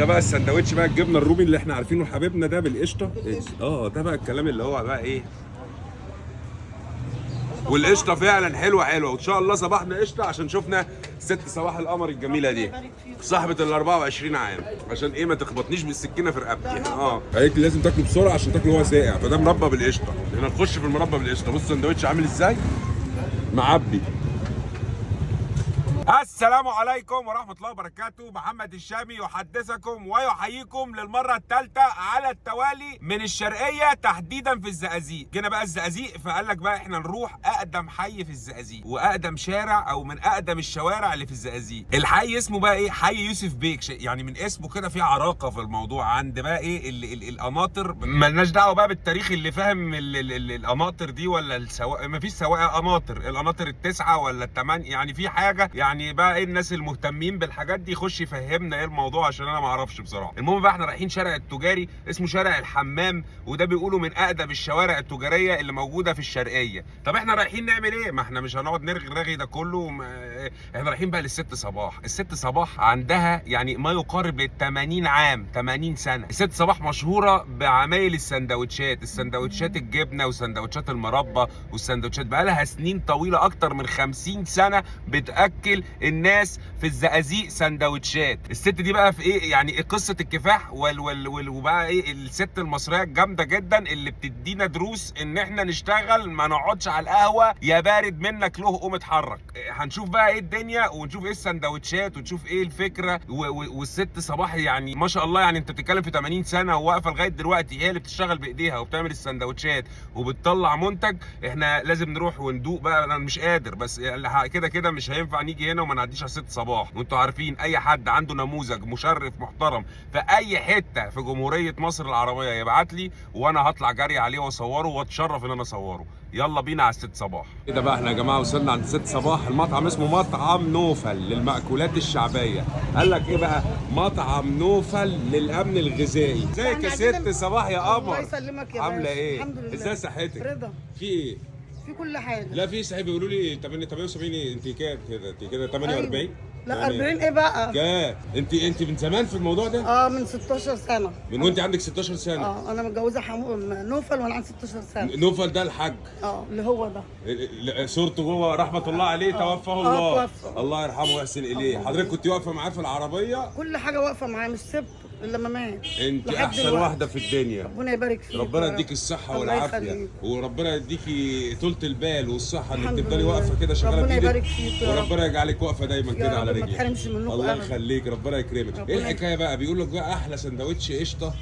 ده بقى السندوتش بقى الجبنة الرومي اللي احنا عارفينه حبيبنا ده بالقشطه. اه ده بقى الكلام اللي هو بقى ايه، والقشطه فعلا حلوة حلوة. وان شاء الله صباحنا قشطه عشان شفنا ست صباح القمر الجميلة دي صاحبه ال 24 عام، عشان ايه ما تخبطنيش بالسكينة في رقبتي. اه قالت لي لازم تاكله بسرعة عشان تاكله وهو ساقع، فده مربى بالقشطه. احنا نخش في المربى بالقشطه. بص السندوتش عامل ازاي، معبي. السلام عليكم ورحمة الله وبركاته. محمد الشامي يحدثكم ويحييكم للمرة الثالثة على التوالي من الشرقية، تحديدا في الزقازيق. جينا بقى الزقازيق، فقال لك بقى احنا نروح أقدم حي في الزقازيق وأقدم شارع أو من أقدم الشوارع اللي في الزقازيق. الحي اسمه بقى إيه؟ حي يوسف بيك. يعني من اسمه كده في عراقة في الموضوع. عند بقى إيه القناطر، مالناش دعوة بقى بالتاريخ اللي فاهم القناطر دي ولا السواق، مفيش سواقة قناطر، القناطر التسعة ولا الثمانية، يعني في حاجة يعني بقى ايه الناس المهتمين بالحاجات دي يخش يفهمنا ايه الموضوع عشان انا ما اعرفش بصراحة. المهم بقى احنا رايحين شارع التجاري اسمه شارع الحمام، وده بيقولوا من اقدم الشوارع التجارية اللي موجودة في الشرقية. طب احنا رايحين نعمل ايه؟ ما احنا مش هنقعد نرغي الرغي ده كله. احنا رايحين بقى للست صباح. الست صباح عندها يعني ما يقارب لل 80 عام، 80 سنة. الست صباح مشهورة بعمايل السندوتشات، السندوتشات الجبنة وسندوتشات المربى والسندوتشات. بقى لها سنين طويلة اكتر من 50 سنة بتاكل الناس في الزقازيق سندوتشات. الست دي بقى في ايه يعني إيه قصة الكفاح وال وال وال وبقى ايه الست المصرية الجامدة جدا اللي بتدينا دروس ان احنا نشتغل ما نقعدش على القهوة يا بارد منك له قوم اتحرك. هنشوف بقى ايه الدنيا ونشوف ايه السندوتشات ونشوف ايه الفكرة والست صباح يعني ما شاء الله، يعني انت بتتكلم في 80 سنة وواقفه لغاية دلوقتي، هي اللي بتشتغل بايديها وبتعمل السندوتشات وبتطلع منتج. احنا لازم نروح وندوق بقى، انا مش قادر بس كده كده مش هينفع نيجي هنا وما نعديش على ست صباح. وانتوا عارفين اي حد عنده نموذج مشرف محترم في اي حتة في جمهورية مصر العربية يبعت لي وانا هطلع جري عليه واصوره واتشرف ان انا اصوره. يلا بينا على الست صباح. ايه ده بقى، احنا يا جماعة وصلنا عند ست صباح. المطعم اسمه مطعم نوفل للمأكولات الشعبية. قال لك ايه بقى؟ مطعم نوفل للامن الغذائي. ازيك يا ست صباح يا قمر؟ الله يسلمك يا باشا. عامله ايه؟ الحمد لله. ازاي صحتك؟ رضا. في ايه؟ في كل حاجة. لا في صحيح بيقولوا لي 78. ايه انت كام كده؟ انت كده 48؟ أيوة. لا 40 ايه بقى؟ كام؟ انت من زمان في الموضوع ده؟ اه من 16 سنة. من وانت عندك 16 سنة؟ اه انا متجوزة نوفل وانا عندي 16 سنة. نوفل ده الحاج. اه اللي هو ده. صورته جوه رحمه الله عليه، توفاه الله. توفى. الله يرحمه ويحسن اليه. حضرتك كنت واقفة معاه في العربية؟ كل حاجة واقفة معاه، مش سبته الا لما مات. انت لحد احسن دلوقتي. واحدة في الدنيا. ربنا يبارك فيك. ربنا يديك الصحة الله والعافية، يخليك. وربنا يديكي طولة البال والصحة انك الحمد تفضلي لله. واقفة كده شغالة ربنا بإيدك. يبارك فيك يا رب. وربنا يجعلك واقفة دايما يا كده رب على ما رجلك. تحرمش منكم الله أبدا. يخليك، ربنا يكرمك. ايه ربنا الحكاية بقى؟ بيقول لك بقى احلى سندوتش قشطة،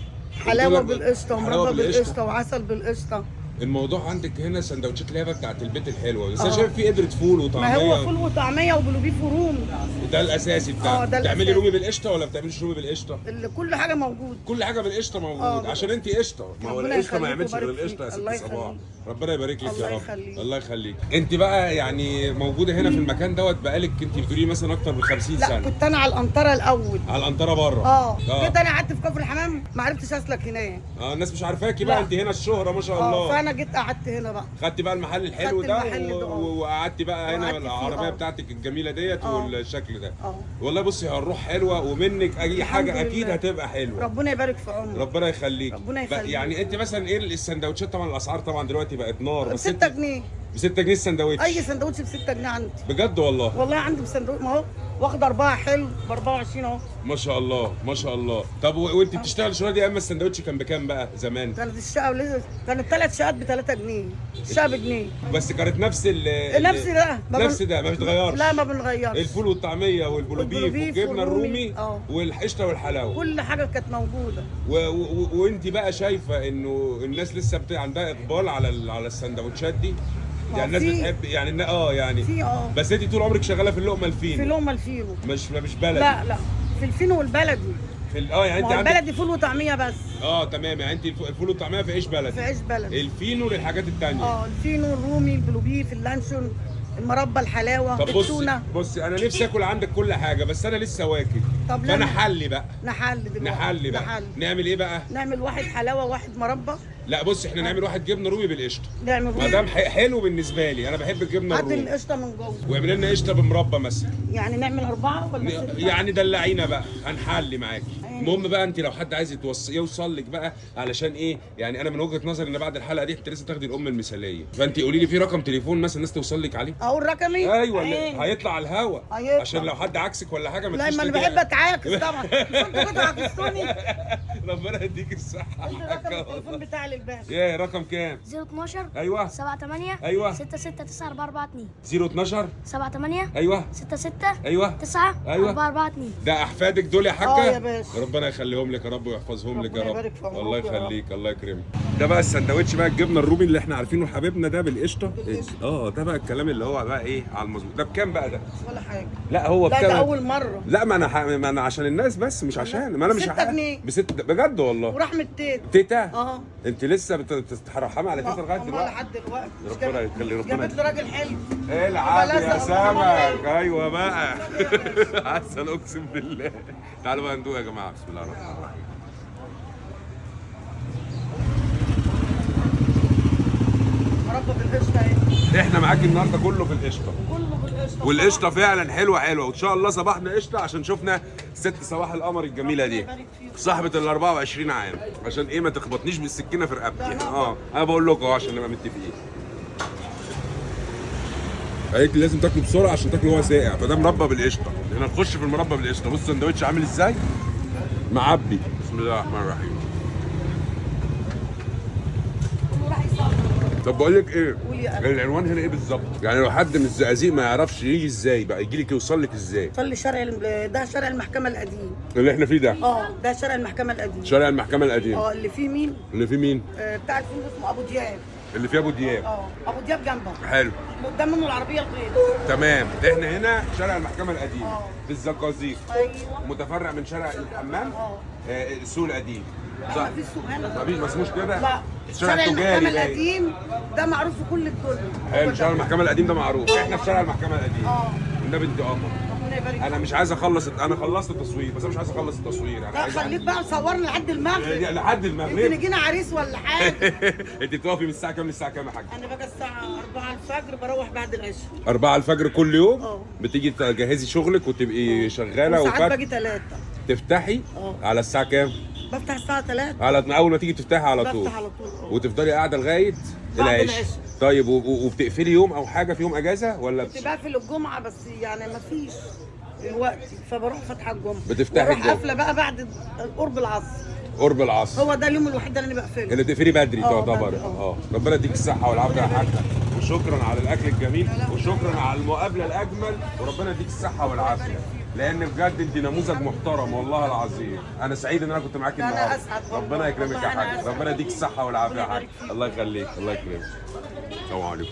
حلاوة بيقول لك بالقشطه حلاوة ومربى بالقشطه وعسل بالقشطه. الموضوع عندك هنا سندوتشات اللي هي بقى بتاعت البيت الحلوة، بس انا شايف في قدرة فول وطعمية. ما هو فول وطعميه وبلوبيف ورومي. ده الاساسي بتاعك. ده بتعملي الأساسي. رومي بالقشطة ولا بتعمليش رومي بالقشطة؟ اللي كل حاجة موجود. كل حاجة بالقشطه موجود عشان انت قشطه. ما هو ربنا القشطه ما يخليك يعملش غير ويبارك القشطه يا فيك. ست الله صباح. يخليك. ربنا يبارك لك الله يا رب. يخليك. الله يخليك. انت بقى يعني موجودة هنا في المكان دوت بقالك انت بتقولي مثلا اكتر من 50 لا سنة. كنت انا على القنطرة الاول. على القنطرة بره. جيت انا قعدت في كفر الحمام ما عرفتش اسلك هناك. الناس مش عارفاكي بقى، لا. انت هنا الشهرة ما شاء الله. فانا جيت قعدت هنا بقى. خدتي بقى المحل الحلو خدت ده المحل ده، وقعدتي بقى هنا وقعدت فيه، العربية بتاعتك الجميلة ديت والشكل ده. والله بصي هي الروح حلوة ومنك اي حاجة الحمد اكيد لله. هتبقى حلوة. ربنا يبارك في عمرك. ربنا يخليك. ربنا يخليك. يعني انت مثلا ايه السندوتشات؟ طبعا الاسعار طبعا دلوقتي بقت نار، ب بس 6 جنيه. ب 6 جنيه السندوتش؟ اي سندوتش ب 6 جنيه عندي. بجد والله؟ والله عندي بسندوتش، ما هو واخده 4 حلو ب 24 اهو. ما شاء الله ما شاء الله. طب وانت بتشتغل الشغلانة دي، اما السندوتش كان بكام بقى زمان؟ كانت الشقة كانت 3 شقات ب 3 جنيه، الشقة بجنيه. بس كانت نفس نفس ده نفس ده ما بتغيرش. لا ما بنغيرش. الفول والطعميه والبلوبيف والجبنه الرومي والقشطه والحلاوه، كل حاجة كانت موجودة. وانت بقى شايفه انه الناس لسه عندها اقبال على السندوتشات دي؟ يعني الناس بتحب يعني يعني في بس انت طول عمرك شغالة في اللقمة الفينو. في اللقمة الفينو، مش بلدي. لا لا، في الفينو والبلدي. في يعني انت عندك البلدي فول وطعميه بس. تمام. يعني انت الفول والطعميه في عيش بلدي. في عيش بلدي. الفينو للحاجات الثانية. الفينو، الرومي، البلوبيف، اللانشون، المربى، الحلاوة، طب التونه. بصي انا نفسي اكل عندك كل حاجة، بس انا لسه واكل. طب فانا حلي بقى. نحل دلوقتي. نحلي بقى. نعمل ايه بقى؟ نعمل واحد حلاوة وواحد مربى. لا بص، احنا نعمل واحد جبنه رومي بالقشطه. نعمل ما دام حلو بالنسبة لي، انا بحب الجبنة هات الرومي. القشطه من جوه. واعمل لنا قشطه بمربى مثلا. يعني نعمل 4 ولا 6؟ يعني دلعينا بقى، هنحلي معاكي. المهم بقى انت لو حد عايز يوصل لك بقى، علشان ايه يعني، انا من وجهه نظري ان بعد الحلقة دي انت لازم تاخدي الام المثالية، فانت قولي لي في رقم تليفون مثلا الناس توصل لك عليه. اقول رقمي؟ ايوه هيطلع على الهوا، عشان لو حد عكسك ولا حاجة ما لا، ما انا بحب اتعاكس طبعا. مش انتوا كنتوا عكستوني؟ ربنا يديك الصحة. رقم التليفون بتاعي للباشا. ايه رقم كام؟ 012 ايوه 78 ايوه 6 6 9 4 4 2. 012 78 ايوه 6 6 ايوه 9 ايوه 4 4 2. ده احفادك دول يا حاجة؟ يا باشا. ربنا يخليهم لك يا رب ويحفظهم لك يا رب. الله يخليك، الله يكرمك. ده بقى السندوتش بقى الجبنة الرومي اللي احنا عارفينه حبيبنا ده بالقشطه. ده بقى الكلام اللي هو بقى ايه على المظبوط. ده بكام بقى ده؟ ولا حاجة. لا هو بكام؟ لا ده اول مرة. لا ما انا عشان الناس بس، مش عشان ما انا مش 6 جنيه. بست بجد والله. ورحمة تيتا. تيتا؟ انت لسه بتترحمي على تيتا لغاية دلوقتي؟ لحد دلوقتي. ربنا يخلي، ربنا جابت له راجل حلو. العب يا سمك. ايوه بقى. عسل اقسم بالله. تعالوا بقى ندوق يا جماعة. بسم الله الرحمن الرحيم. مربى بالقشطه اهي. احنا معاك النهارده كله في القشطه. كله بالقشطه. والقشطه فعلا حلوة حلوة، وان شاء الله صباحنا قشطه عشان شفنا ست صباح القمر الجميلة دي، صاحبه ال 24 عام. عشان ايه ما تخبطنيش بالسكينة في رقبتي. انا بقول لكم اهو عشان نبقى متفقين. قالت لي لازم تاكله بسرعة عشان تاكله وهو ساقع، فده مربى بالقشطه. احنا نخش في المربى بالقشطه. بص السندوتش عامل ازاي؟ معبي. بسم الله الرحمن الرحيم. طب بقول لك ايه؟ العنوان هنا ايه بالظبط؟ يعني لو حد من الزقازيق ما يعرفش يجي ازاي بقى، يجي لك يوصل لك ازاي؟ يوصل لي شارع ده شارع المحكمة القديم اللي احنا فيه ده. ده شارع المحكمة القديم. شارع المحكمة القديم. اللي فيه مين؟ اللي فيه مين؟ بتاع الفندق اسمه ابو دياب. اللي فيه ابو دياب. ابو دياب جنبه. حلو. قدام منه العربية البيضاء. تمام. احنا هنا شارع المحكمة القديم في الزقازيق. ايوه. متفرع من شارع الحمام. السوق القديم. لا مفيش سوق هنا. مفيش، ما اسموش كده؟ لا، شارع المحكمة القديم ده معروف في كل الدنيا. حلو، شارع المحكمة القديم ده معروف. احنا في شارع المحكمة القديم. والنبي انت قمر. ربنا يبارك. انا مش عايز اخلص، انا خلصت التصوير بس انا مش عايز اخلص التصوير. انا عايز خليك بقى مصورنا لحد المغرب. لحد المغرب يمكن يجينا عريس ولا حاجة. انت بتقفي من الساعة كام للساعة كام يا حاجة؟ انا باجي الساعة 4 الفجر، بروح بعد العشاء. 4 الفجر كل يوم؟ بتيجي تجهزي شغلك وتبقي شغالة. وساعات باجي 3. تفتحي على الساعة كام؟ بفتح الساعة 3. على اول ما تيجي تفتحي على طول. بفتح على طول. وتفضلي قاعدة لغاية العشاء. طيب وبتقفلي يوم او حاجة في يوم اجازه ولا؟ كنت بقفل الجمعة بس يعني ما فيش الوقت، فبروح فاتحة الجمعة. بتفتحي الجمعة؟ قافله بقى بعد قرب العصر. قرب العصر هو ده اليوم الوحيد اللي انا بقفله. اللي بتقفلي بدري تعتبر. ربنا يديك الصحة والعافية يا حاجة، وشكرا على الاكل الجميل، وشكرا على المقابلة الاجمل، وربنا يديك الصحة والعافية، لان بجد انت نموذج محترم والله العظيم. انا سعيد ان انا كنت معاك النهارده. انا اسعد والله. ربنا يكرمك يا حاج، ربنا يديك الصحة والعافية يا حاج. الله يخليك، الله يكرمك. السلام عليكم.